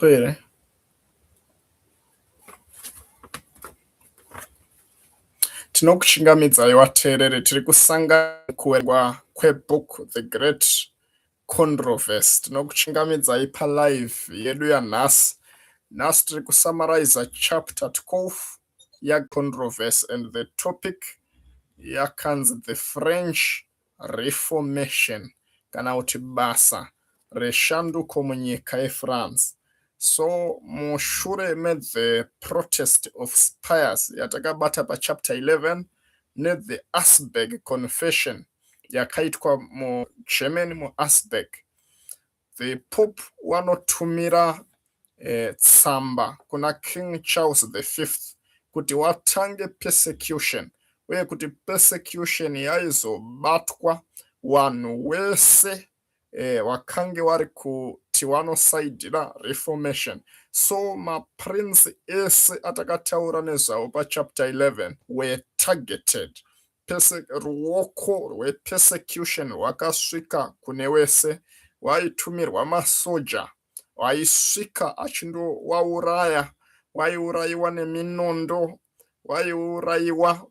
Here? Tinokuchingamidzai vateereri tiri kusangana kuverengwa kwebook The Great Controversy. Tinokuchingamidzai palive yedu yanhasi. Nhasi tiri kusummariza chapter 12 yaControversy and the topic yakanzi The French Reformation kana kuti basa reshanduko munyika yeFrance. So mushure meThe Protest of Spires yatakabata pachapter 11 neThe Augsburg Confession yakaitwa muGermany muAugsburg, the Pope wanotumira tsamba kuna King Charles the Fifth kuti watange persecution uye kuti persecution yaizobatwa wanhu wese wakange wari kuti wanosaidhira reformation. So maprince ese atakataura nezvavo pachapter 11 were targeted. Pese ruoko rwepersecution rwakasvika kune wese waitumirwa masoja waisvika achindowauraya, waiurayiwa neminondo, waiurayiwa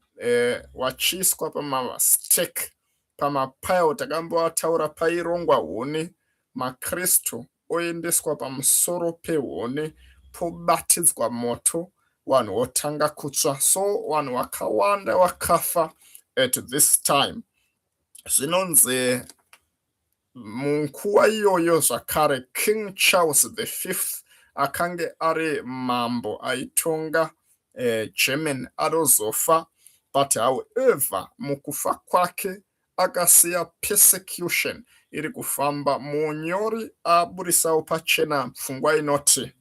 wachiiswa pamastake, pamapile takamboataura pairongwa huni, maKristu oendeswa pamusoro pehuni pobatidzwa moto vanhu votanga kutsva. So vanhu vakawanda vakafa at this time. Zvinonzi munguva iyoyo zvakare King Charles the Fifth akange ari mambo aitonga Germany arozofa, but however mukufa kwake akasiya persecution iri kufamba. Munyori aburisawo pachena pfungwa inoti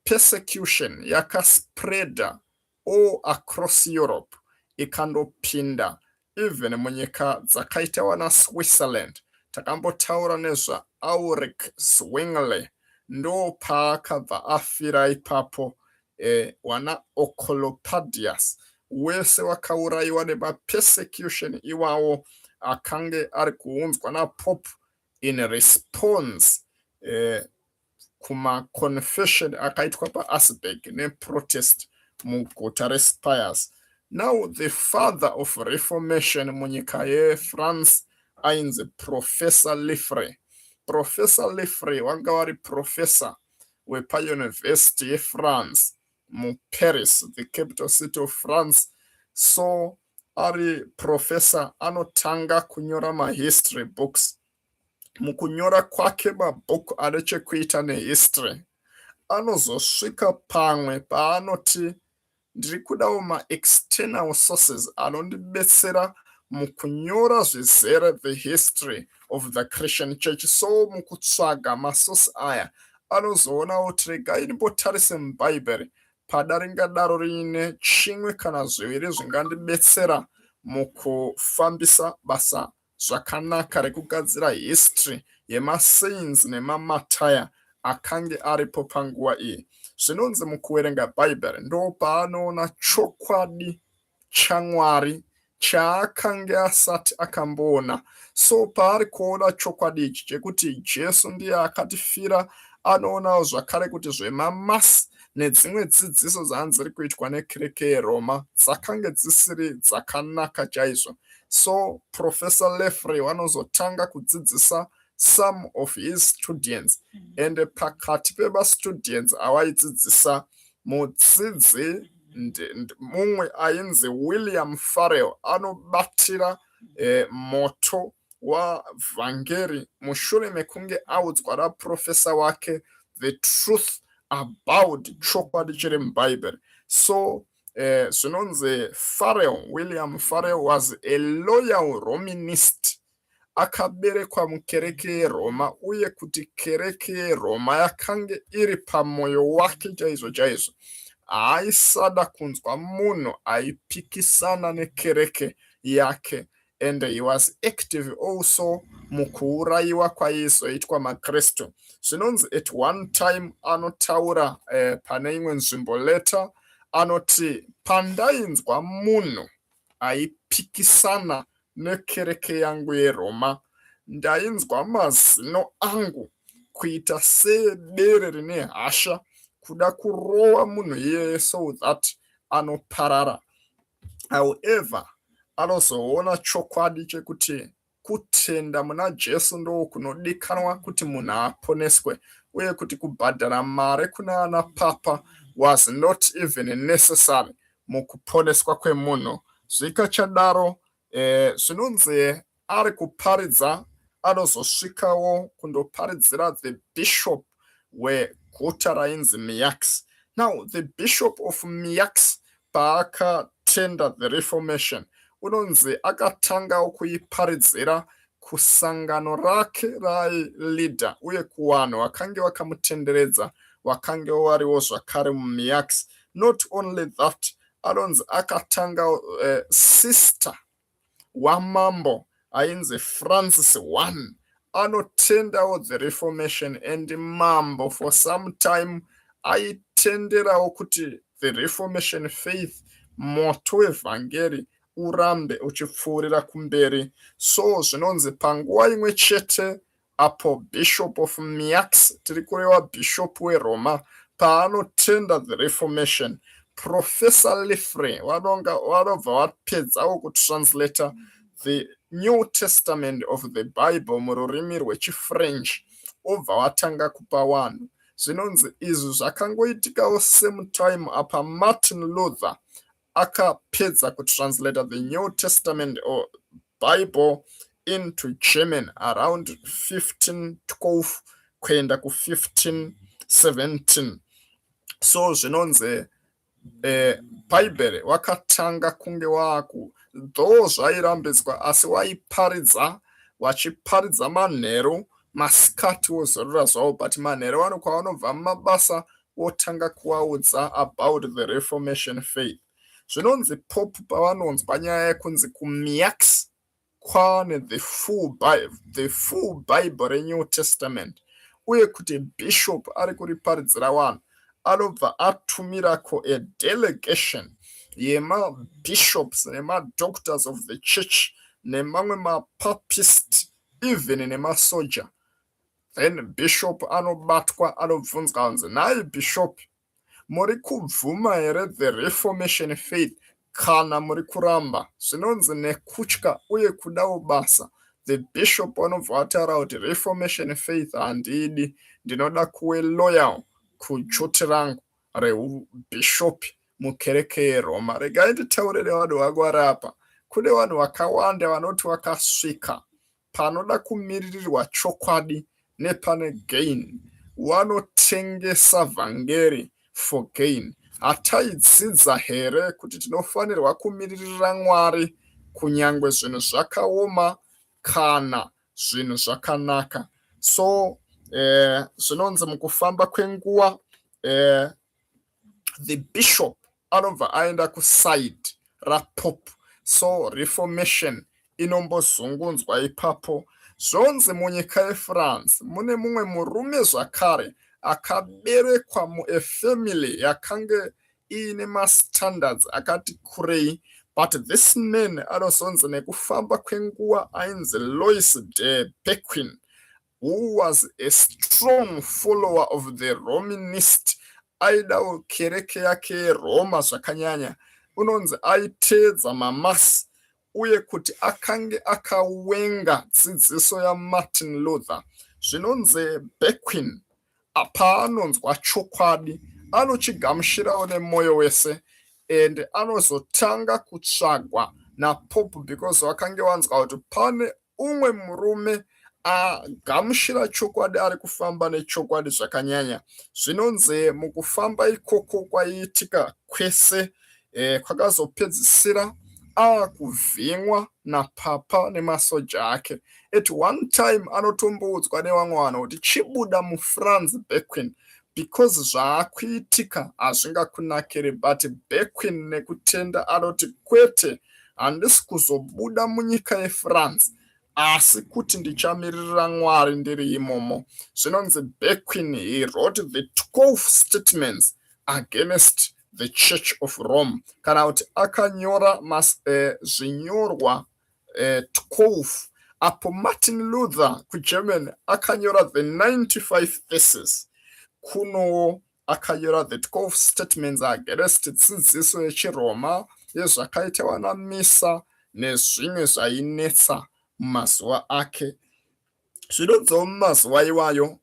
persecution yakaspreada all across Europe ikandopinda even munyika dzakaita wana Switzerland. Takambotaura nezvaUlrich Zwingli, ndo paakabva afira ipapo. Wana Oecolampadius wese wakaurayiwa nemapersecution iwawo akange ari kuunzwa naPope in response kumaconfession akaitwa paAugsburg neprotest muguta reSpires. Now the father of reformation munyika yeFrance ainzi Professor Lefebvre. Professor Lefebvre wanga vari professor wepauniversity yeFrance muParis, the capital city of France. So ari professor anotanga kunyora mahistory books. Mukunyora kwake mabhuku ane chekuita nehistory, anozosvika pamwe paanoti ndiri kudawo maexternal sources anondibetsera mukunyora zvizere the history of the Christian Church. So mukutsvaga masource aya anozoona kuti regai ndimbotarise mubhaibheri, pada ringadaro riine chimwe kana zviviri zvingandibetsera mukufambisa basa zvakanaka rekugadzira history yemasaints nemamartyr akange aripo panguva iyi. Zvinonzi mukuverenga bhaibheri ndo paanoona chokwadi chaMwari chaakange asati akamboona. So paari kuona chokwadi ichi chekuti Jesu ndiye akatifira, anoonawo zvakare kuti zvemamasi nedzimwe dzidziso dzanga dziri kuitwa nekereke yeRoma dzakange dzisiri dzakanaka chaizvo. So Professor Lefebvre vanozotanga kudzidzisa some of his students, and pakati pemastudents awaidzidzisa, mudzidzi mumwe ainzi William Farel anobatira moto wavhangeri mushure mekunge audzwa naprofesa wake the truth about chokwadi chiri mubhaibheri. So zvinonzi Farel, William Farel, was a loyal Romanist, akaberekwa mukereke yeRoma, uye kuti kereke yeRoma yakange iri pamwoyo wake chaizvo chaizvo. Haaisada kunzwa munhu aipikisana nekereke yake, and he was active also mukuurayiwa kwaizoitwa maKristu. Zvinonzi at one time anotaura pane imwe nzvimbo later, anoti pandainzwa munhu aipikisana nekereke yangu yeRoma, ndainzwa mazino angu Kuita sebere rine hasha, kuda kurova munhu iyeye so that anoparara. However, anozoona chokwadi chekuti kutenda muna Jesu ndo kunodikanwa kuti munhu aponeswe, uye kuti kubhadhara mari kuna ana papa was not even necessary mukuponeswa kwemunhu. Zvikachadaro, zvinonzi ari kuparidza, anozosvikawo kundoparidzira the bishop weguta rainzi Meaux. Now, the bishop of Meaux paakatenda the Reformation, unonzi akatangawo kuiparidzira kusangano rake raileader uye kuvanhu vakange vakamutenderedza, vakange variwo zvakare muMeaux. Not only that, anonzi akatanga sister wamambo ainzi Francis I anotendawo the Reformation, and mambo for some time aitenderawo kuti the Reformation faith, moto wevhangeri, urambe uchipfuurira kumberi. So zvinonzi panguva imwe chete apo bishop of Meaux, tiri kureva bishop weRoma, paanotenda the Reformation, Professor Lefebvre vanobva vapedzawo kutranslata the New Testament of the Bible mururimi rwechiFrench, obva vatanga kupa vanhu. Zvinonzi izvi zvakangoitikawo same time apa Martin Luther akapedza kutranslata the New Testament or Bible into German around 1512 kuenda ku1517. So zvinonzi Bhaibheri wakatanga kunge waaku, though zvairambidzwa, asi waiparidza, vachiparidza manheru, masikati wozorora zvavo, but manheru vano kwavanobva mumabasa votanga kuvaudza about the Reformation faith. Zvinonzi Pope pavanonzwa nyaya yekunzi kuMeaux kwane the full Bible reNew Testament, uye kuti bishop ari kuriparidzira vanhu, anobva atumirako a delegation yemabishops nemadoctors of the church nemamwe mapapist, even nemasoja. Then bishop anobatwa, anobvunzwa kunzi, "Nhai bishop, muri kubvuma here the Reformation faith kana muri kuramba?" Zvinonzi nekutya uye kudawo basa, the bishop anobva ataura kuti, "Reformation faith handidi, ndinoda kuve loyal kuduty rangu reubhishopi mukereke yeRoma." Regai nditaure nevanhu vangu vari apa. Kune vanhu vakawanda vanoti vakasvika panoda kumiririrwa chokwadi nepane gain, vanotengesa vhangeri for gain. Hataidzidza here kuti tinofanirwa kumiririra Mwari kunyange zvinhu zvakaoma kana zvinhu zvakanaka? So zvinonzi mukufamba kwenguva, the bishop anobva aenda kuside raPope, so Reformation inombozungunzwa ipapo. Zvonzi munyika yeFrance mune mumwe murume zvakare akaberekwa mufamily yakange iine mastandards akati kurei, but this man anozonzi nekufamba kwenguva ainzi Louis de Berquin, who was a strong follower of the Romanist. Aidawo kereke yake yeRoma zvakanyanya. Unonzi aiteedza mamasi, uye kuti akange akawenga dzidziso yaMartin Luther. Zvinonzi Berquin paanonzwa chokwadi, anochigamuchirawo nemwoyo wese, and anozotanga kutsvagwa naPope because vakange vanzwa kuti pane umwe murume agamuchira chokwadi, ari kufamba nechokwadi zvakanyanya. Zvinonzi mukufamba ikoko kwaiitika kwese, kwakazopedzisira aakuvhimwa napapa nemasoja ake. At one time anotomboudzwa nevamwe vanhu kuti, "Chibuda muFrance, Berquin, because zvaakuitika hazvingakunakiri." But Berquin nekutenda anoti, "Kwete, handisi kuzobuda munyika yeFrance, asi kuti ndichamiririra Mwari ndiri imomo." Zvinonzi Berquin, he wrote the 12 statements against the Church of Rome, kana kuti akanyora zvinyorwa 12. Apo Martin Luther kuGermany akanyora the 95 Theses, kunowo akanyora the 12 Statements Against dzidziso yechiRoma yezvakaita vanamisa nezvimwe zvainetsa mumazuva ake. Zvinonziwo mumazuva iwayo,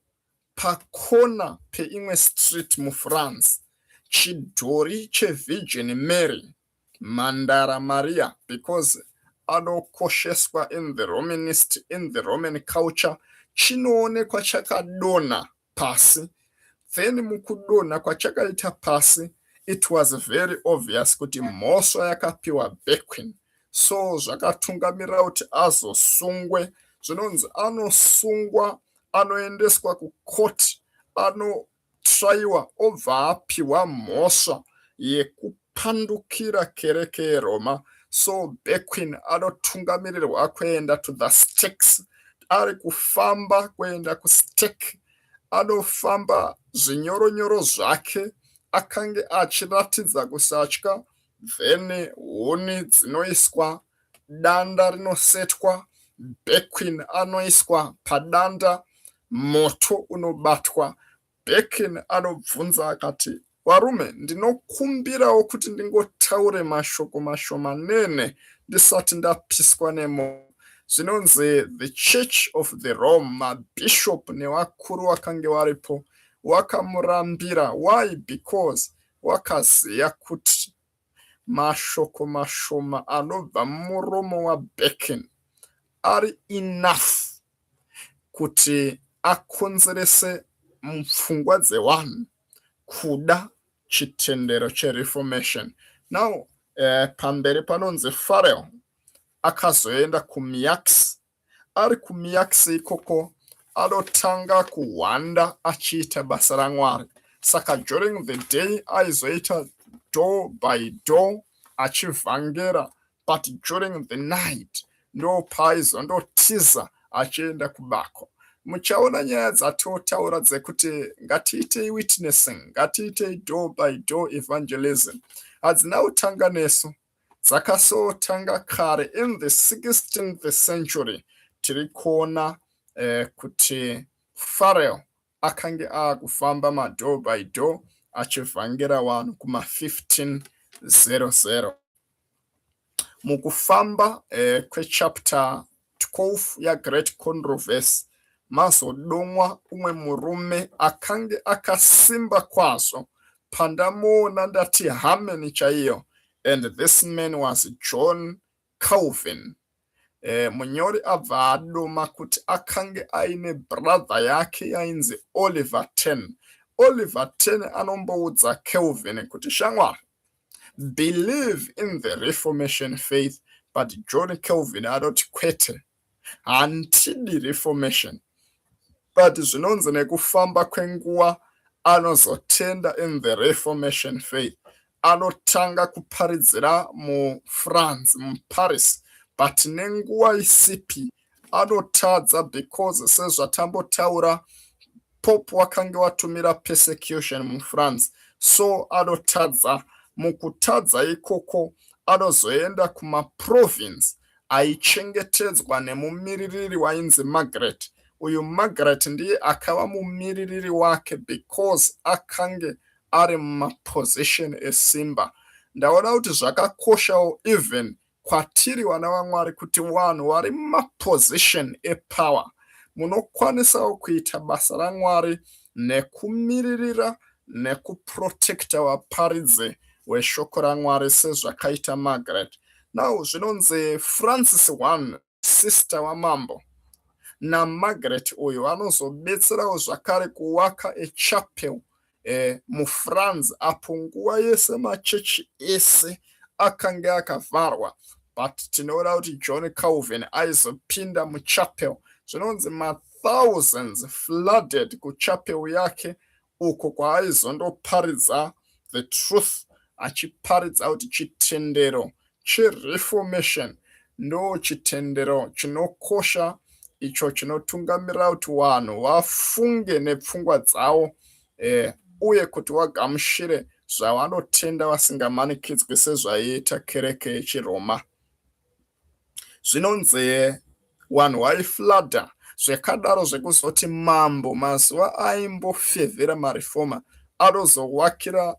pakona peimwe street muFrance, chidhori cheVirgin Mary, Mhandara Maria, because anokosheswa in the Romanist, in the Roman culture, chinoonekwa chakadonha pasi. Then mukudonha kwachakaita pasi, it was very obvious kuti mhosva yakapiwa Berquin. So zvakatungamirira kuti azosungwe. Zvinonzi anosungwa, anoendeswa kukoti, anotrayiwa, obva apiwa mhosva yekupandukira kereke yeRoma. So Berquin anotungamirirwa kuenda to the stakes. Ari kufamba kuenda kustake, anofamba zvinyoronyoro zvake, akange achiratidza kusatya. Then huni dzinoiswa, danda rinosetwa, Berquin anoiswa padanda, moto unobatwa. Berquin anobvunza akati, "Varume, ndinokumbirawo kuti ndingotaure mashoko mashomanene ndisati ndapiswa nemoto." Zvinonzi the Church of the Rome, mabhishop nevakuru vakange varipo vakamurambira. Why? Because wakaziva kuti mashoko mashoma anobva mumuromo waBerquin ari enough kuti akonzerese mupfungwa dzevanhu kuda chitendero cheReformation. Now pamberi panonzi Farel akazoenda kuMeaux. Ari kuMeaux ikoko anotanga kuhwanda achiita basa raMwari. Saka during the day aizoita door by door achivhangera, but during the night ndopaaizondotiza achienda kubako. Muchaona nyaya dzatotaura dzekuti ngatiitei witnessing, ngatiitei door by door evangelism, hadzina kutanga nesu, dzakasotanga kare in the 16th century. Tiri kuona kuti Farel akange aakufamba madoor by door achivhangera vanhu kuma1500. Mukufamba kwechapter 12 yaGreat Controversy, mazodomwa umwe murume akange akasimba kwazvo. Pandamuona ndati hameni chaiyo, and this man was John Calvin. Munyori abva adoma kuti akange aine brother yake yainzi Oliver Ten. Oliver Ten anomboudza Calvin kuti, "Shamwari, believe in the Reformation faith," but John Calvin anoti, "Kwete, handidi Reformation." But zvinonzi nekufamba kwenguva anozotenda in the Reformation faith. Anotanga kuparidzira muFrance, muParis, but nenguva isipi anotadza because sezvatambotaura, Pope wakange watumira persecution muFrance. So anotadza. Mukutadza ikoko anozoenda kumaprovince aichengetedzwa nemumiririri wainzi Margaret. Uyu Margaret ndiye akava mumiririri wake because akange ari mumaposition esimba. Ndaona kuti zvakakoshawo even kwatiri vana vaMwari kuti vanhu vari mumaposition epower, munokwanisawo kuita basa raMwari nekumiririra nekuprotecta vaparidzi weshoko raMwari sezvakaita Margaret. Now zvinonzi Francis I, sister wamambo, naMargaret uyu vanozobetserawo zvakare kuvaka echapel muFrance apo nguva yese machechi ese akanga akavharwa, but tinoona kuti John Calvin aizopinda muchapel. Zvinonzi mathousands flooded kuchapel yake uko kwaaizondoparidza the truth, achiparidza kuti chitendero cheReformation ndo chitendero chinokosha, icho chinotungamirira kuti vanhu vafunge nepfungwa dzavo uye kuti vagamuchire zvavanotenda vasingamanikidzwi sezvaiita kereke yechiRoma. Zvinonzi Vanhu vaifloodha zvekadaro zvekuzoti mambo mazuva aimbofevhera mareformer anozowakira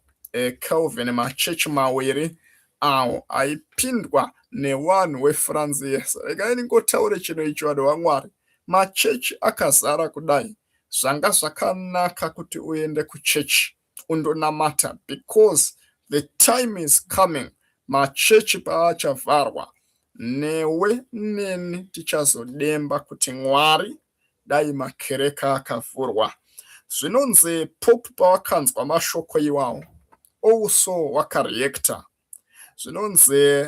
Calvin machechi mawiri awo aipindwa nevanhu veFrance yese. Regai ndingotaure chinhu ichi, vanhu vaMwari. Machechi akazara kudai, zvanga zvakanaka kuti uende kuchechi undonamata because the time is coming machechi paachavharwa, newe neni tichazodemba kuti Mwari, dai makereka akavhurwa. Zvinonzi Pope pavakanzwa mashoko iwawo, also wakareacta. Zvinonzi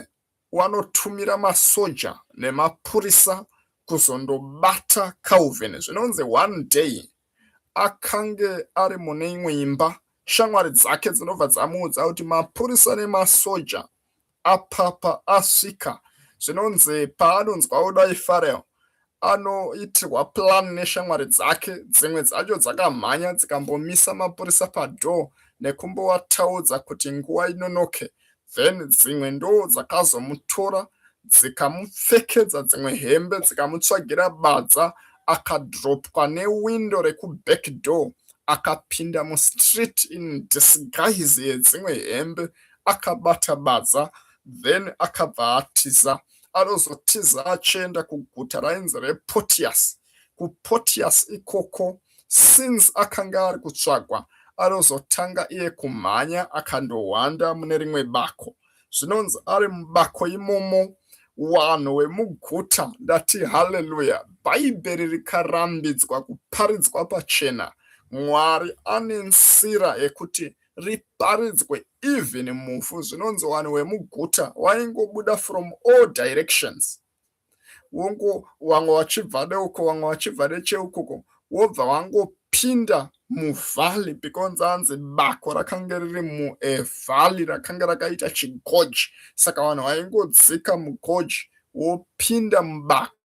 wanotumira masoja nemapurisa kuzondobata Calvin. Zvinonzi one day akange ari mune imwe imba, shamwari dzake dzinobva dzamuudza kuti mapurisa nemasoja apapa asvika. Zvinonzi paanonzwa kudai Farel anoitirwa plan neshamwari dzake. Dzimwe dzacho dzakamhanya dzikambomisa mapurisa padoor nekumbovataudza kuti nguva inonoke. Then dzimwe ndo dzakazomutora, dzikamupfekedza dzimwe hembe, dzikamutsvagira badza, akadropwa newindo rekuback door, akapinda mustreet in disguise yedzimwe hembe, akabata badza, then akabva atiza. Anozotiza achienda kuguta rainzi rePoitiers. KuPoitiers ikoko, since akanga ari kutsvagwa, anozotanga iye kumhanya akandohwanda mune rimwe bako. Zvinonzi ari mubako imomo, vanhu vemuguta, ndati haleluya, Bhaibheri rikarambidzwa kuparidzwa pachena, Mwari ane nzira yekuti riparidzwe even muvhu. Zvinonzi vanhu vemuguta vaingobuda from all directions, wongo vamwe vachibva neuko, vamwe vachibva necheukoko, wobva wangopinda muvalley because anzi bako rakanga riri muvalley, rakanga rakaita chigorge. Saka vanhu vaingodzika mugorge wopinda mubako.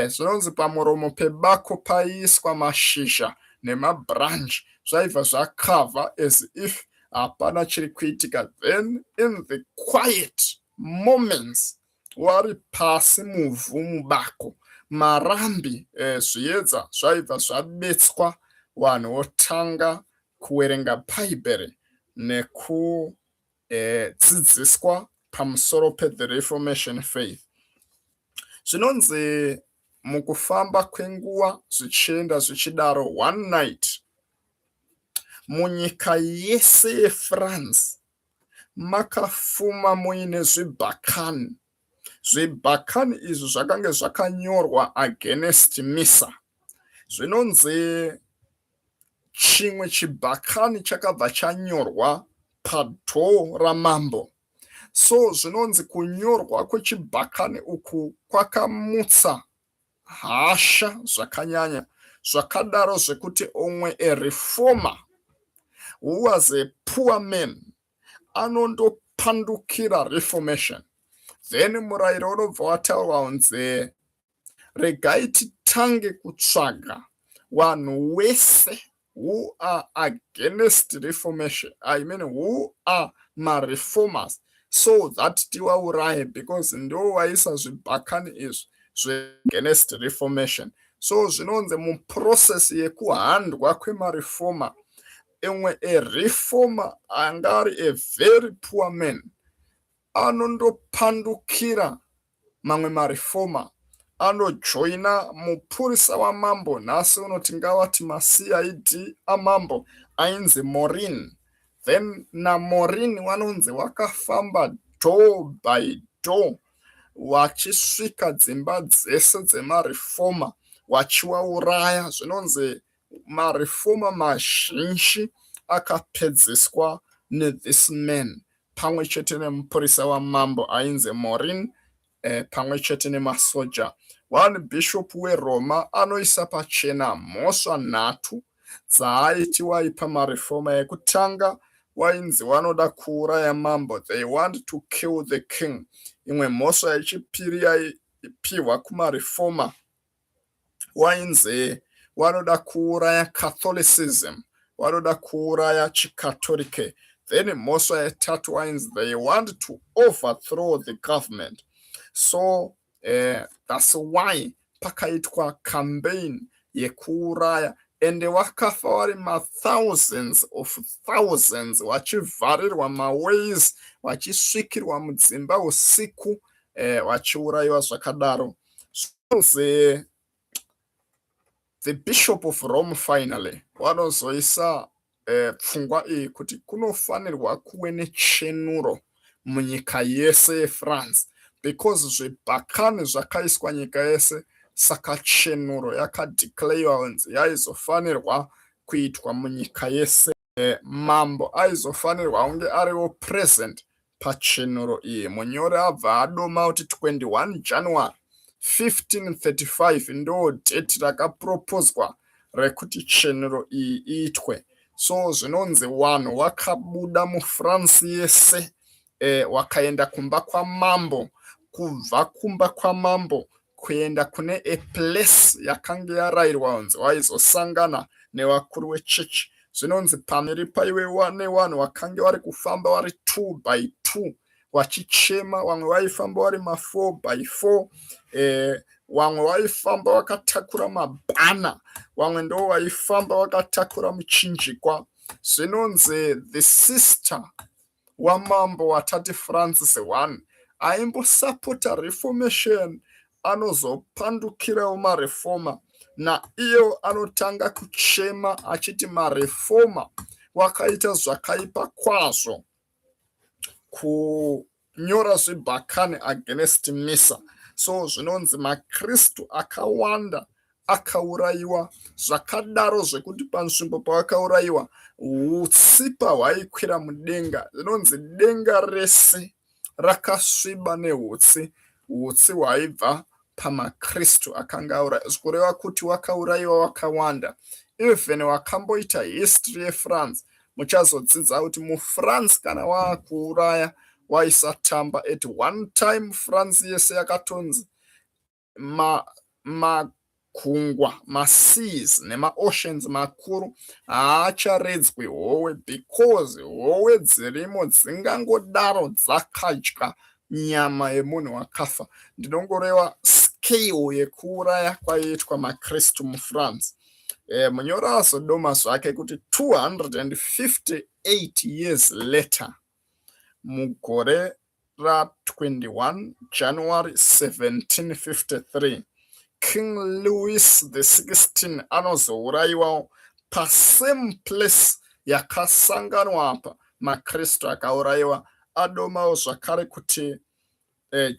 Zvinonzi pamuromo pebako paiiswa mashizha nemabranch, zvaibva zvacover as if hapana chiri kuitika. Then in the quiet moments, wari pasi muvhu mubako, marambi, zviedza zvaibva zvabetswa, vanhu votanga kuverenga Bhaibheri nekudzidziswa pamusoro pethe Reformation faith. Zvinonzi mukufamba kwenguva zvichienda zvichidaro, one night munyika yese yeFrance makafuma muine zvibhakani. Zvibhakani izvi zvakange zvakanyorwa against misa. Zvinonzi chimwe chibhakani chakabva chanyorwa padoor ramambo. So zvinonzi kunyorwa kwechibhakani uku kwakamutsa hasha zvakanyanya, zvakadaro zvekuti umwe areformer who was a poor man anondopandukira Reformation. Then murayiro unobva wataurwa kunzi regai titange kutsvaga vanhu wese who are against Reformation, I mean who are mareformers, so that tivauraye because ndo vaisa zvibhakani izvi zveagainst Reformation. So zvinonzi muprocess yekuhandwa kwemareformer, imwe areformer anga ari a very poor man anondopandukira mamwe mareformer, anojoina mupurisa wamambo, nhasi unoti ngavati maCID amambo, ainzi Morin. Then naMorin vanonzi wakafamba door by door vachisvika dzimba dzese dzemareformer vachivauraya. Zvinonzi mareformer mazhinji akapedziswa nethis man pamwe chete nemupurisa wamambo ainzi Morin, pamwe chete nemasoja. One bishop weRoma anoisa pachena mhosva nhatu dzaaiti waipa mareformer. Yekutanga, wainzi vanoda kuuraya mambo, they want to kill the king. Imwe mhosva yechipiri yaipiwa kumareformer, wainzi vanoda kuuraya Catholicism, vanoda kuuraya chiKatorike. Then mhosva yetatu wainzi they want to overthrow the government. So that's why Pakaitwa campaign yekuuraya, ende vakafa vari mathousands of thousands, vachivharirwa maways, vachisvikirwa mudzimba usiku, vachiurayiwa zvakadaro. Zvinonzi the Bishop of Rome finally vanozoisa pfungwa iyi kuti kunofanirwa kuve nechenuro munyika yese yeFrance, because zvibhakani zvakaiswa nyika yese. Saka chenuro yakadeclarewa kunzi yaizofanirwa kuitwa munyika yese. Mambo aizofanirwa kunge ariwo present pachenuro iyi. Munyori abva adoma kuti 21 January 1535 ndo date rakaproposwa rekuti chenuro iyi iitwe. So zvinonzi vanhu vakabuda muFrance yese, wakaenda kumba kwamambo, kubva kumba kwamambo kuenda kune a place yakanga yarayirwa kunzi vaizosangana nevakuru vechechi. Zvinonzi pamberi paive nevanhu vakange vari kufamba vari 2 by 2 vachichema, vamwe vaifamba vari ma4 by 4, vamwe vaifamba vakatakura mabhana, vamwe ndo vaifamba vakatakura muchinjikwa. Zvinonzi the sister wamambo watati Francis I aimbosapota Reformation anozopandukirawo mareformer, naiyo anotanga kuchema achiti mareformer wakaita zvakaipa kwazvo kunyora zvibhakani against misa. So zvinonzi maKristu akawanda akaurayiwa zvakadaro zvekuti panzvimbo pavakaurayiwa utsipa hwaikwira mudenga. Zvinonzi denga rese rakasviba neutsi, utsi hwaibva pamaKristu akanga aurayiwa, zvikureva kuti wakaurayiwa wakawanda. Even wakamboita history yeFrance muchazodzidza kuti muFrance kana waakuuraya waisatamba. At one time France yese yakatonzi makungwa, maseas nemaoceans makuru haacharedzwi hove, because hove dzirimo dzingangodaro dzakadya nyama yemunhu wakafa. Ndinongoreva scale yekuuraya kwaiitwa maKristu muFrance. Munyori azodoma zvake kuti 258 years later, mugore ra21 January 1753, King Louis the 16 anozourayiwawo pasame place yakasanganwa apa maKristu akaurayiwa. Adomawo zvakare kuti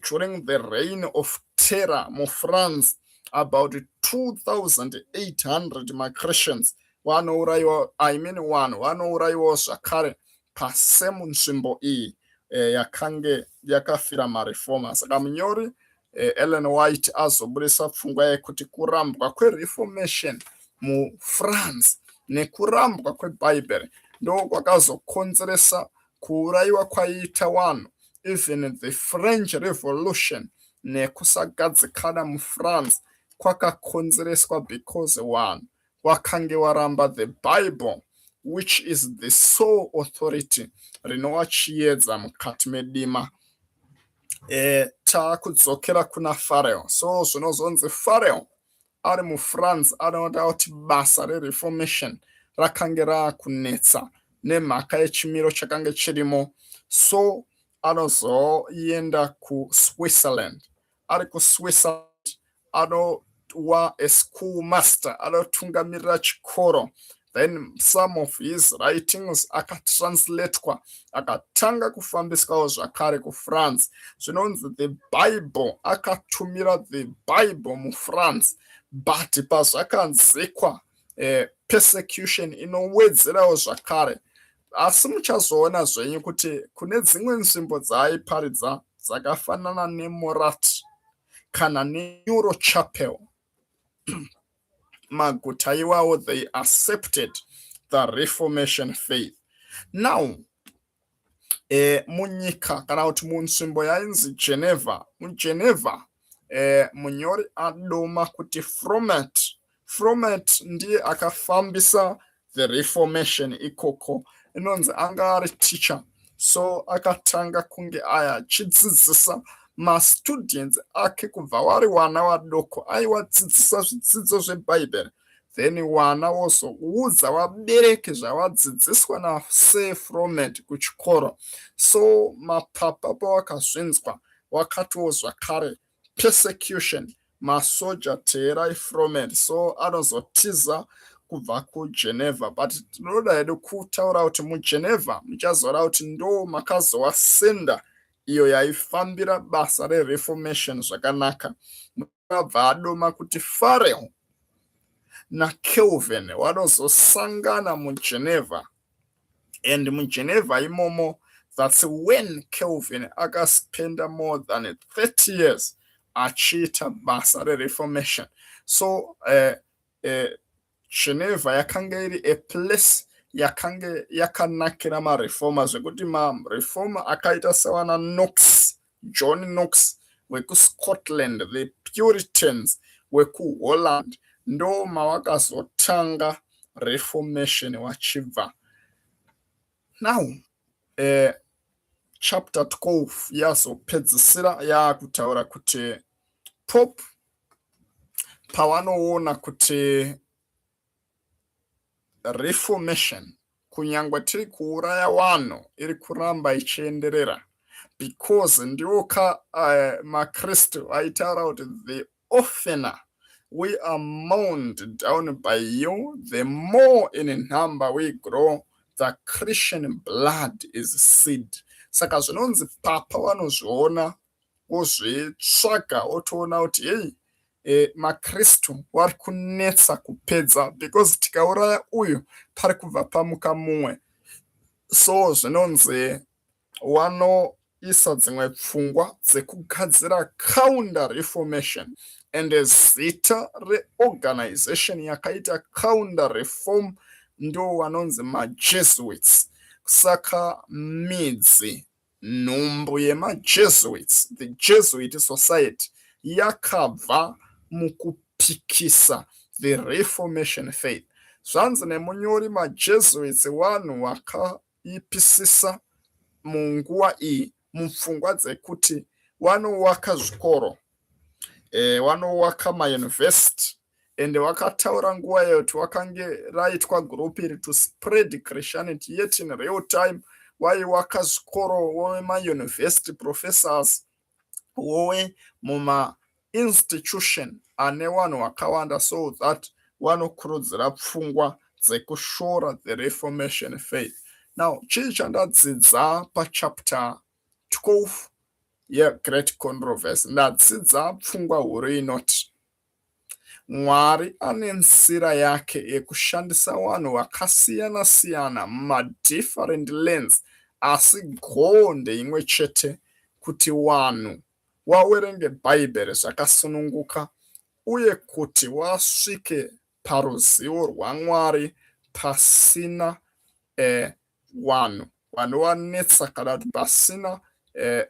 during the Reign of Terror muFrance, about 2800 maChristians vanourayiwa, I mean vanhu vanourayiwawo zvakare pasame nzvimbo iyi yakange yakafira mareformer. Saka munyori Ellen White azobudisa pfungwa yekuti kurambwa kweReformation muFrance nekurambwa kwebhaibheri ndo kwakazokonzeresa kuurayiwa kwaiita vanhu. Even the French Revolution nekusagadzikana muFrance kwakakonzereswa because vanhu wakange waramba the Bible, which is the sole authority rinova chiedza mukati medima. Taakudzokera kuna Farel. So zvinozonzi Farel ari muFrance anoda kuti basa reReformation rakange raakunetsa nemhaka yechimiro chakange chirimo, so anozoenda kuSwitzerland. Ari kuSwitzerland anova a school master, anotungamirira chikoro. Then some of his writings akatranslatwa, akatanga kufambiswawo zvakare kuFrance. Zvinonzi the Bible, akatumira the Bible muFrance, but pazvakanzikwa persecution inowedzerawo zvakare. Asi muchazoona zvenyu kuti kune dzimwe nzvimbo dzaaiparidza dzakafanana neMorat kana neNeuchapel, maguta iwawo, they accepted the Reformation faith. Now munyika kana kuti munzvimbo yainzi Geneva, muGeneva, munyori adoma kuti Froment ndiye akafambisa the Reformation ikoko. Inonzi anga ari teacher, so akatanga kunge aya achidzidzisa Mastudents ake kubva wari wana wadoko aiwadzidzisa zvidzidzo zvebhaibheri, then wana wozoudza vabereki zvavadzidziswa naSir Froment kuchikoro. So mapapa pawakazvinzwa wakatiwo zvakare persecution, masoja teerai Froment. So anozotiza kubva kuGeneva, but tinoda hedu kutaura kuti muGeneva muchazoona kuti ndo makazova center iyo yaifambira basa reReformation zvakanaka. Abva adoma kuti Farel naCalvin vanozosangana muGeneva, and muGeneva imomo, that's when Calvin akaspenda more than 30 years achiita basa reReformation. So Geneva yakanga iri a place yakange yakanakira mareformer, zvekuti mareformer akaita sevana Knox, John Knox wekuScotland, the Puritans wekuHolland, ndo mavakazotanga Reformation wachibva. Now chapter 12 yazopedzisira yaakutaura kuti Pope pavanoona kuti Reformation, kunyangwe tiri kuuraya vanhu, iri kuramba ichienderera, because ndiwo ka maKristu aitaura kuti the oftener we are mown down by you, the more in number we grow, the Christian blood is seed. Saka zvinonzi papa vanozviona, wozvitsvaga, otoona kuti hei, maKristu vari kunetsa kupedza, because tikauraya uyu pari kubva pamuka mumwe. So zvinonzi wanoisa dzimwe pfungwa dzekugadzira Counter Reformation, and zita reorganization yakaita Counter Reform ndo vanonzi maJesuits. Saka midzi, nhumbu yemaJesuits, the Jesuit Society, yakabva mukupikisa the Reformation faith. Zvanzi nemunyori, maJesuits vanhu vakaipisisa munguva iyi mupfungwa dzekuti vanovaka zvikoro, vanovaka mayunivhesiti, ende vakataura nguva iyo kuti wakange raitwa group iri to spread Christianity, yet in real time vaivaka zvikoro, vove mauniversity professors, vove mumainstitution ane vanhu vakawanda, so that vanokurudzira pfungwa dzekushora the Reformation faith. Now, chii chandadzidza pachapter 12 yeGreat Controversy? Ndadzidza pfungwa huru inoti Mwari ane nzira yake yekushandisa vanhu vakasiyana siyana mumadifferent lands, asi goal ndeimwe chete, kuti vanhu vaverenge Bhaibheri zvakasununguka uye kuti vasvike paruzivo rwaMwari pasina vanhu vanovanetsa kana kuti pasina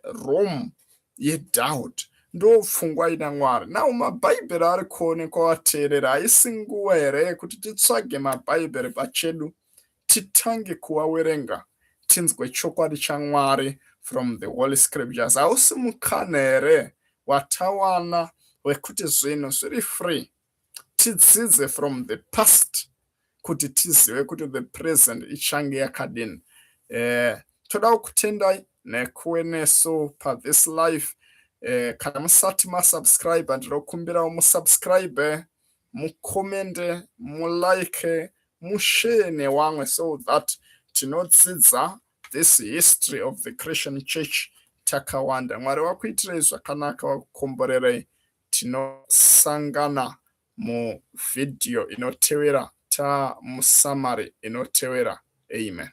room yedoubt. Ndo pfungwa ina Mwari. Now, mabhaibheri ari kuonekwa vateerera. Haisi nguva here yekuti titsvage mabhaibheri pachedu, titange kuvawerenga, tinzwe chokwadi chaMwari from the Holy Scriptures? Hausi mukana here watawana wekuti zvinhu zviri free, tidzidze from the past kuti tizive kuti the present ichange yakadini? Toda kukutendai nekuve nesu pathis live. Kana musati masubscribe, ndinokumbirawo musubscribe, mucommente, mulike, mushare nevamwe, so that tinodzidza this history of the Christian Church takawanda. Mwari wakuitirei zvakanaka, wakukomborerei. Tinosangana muvhidhiyo inotevera, tamusummary inotevera. Amen.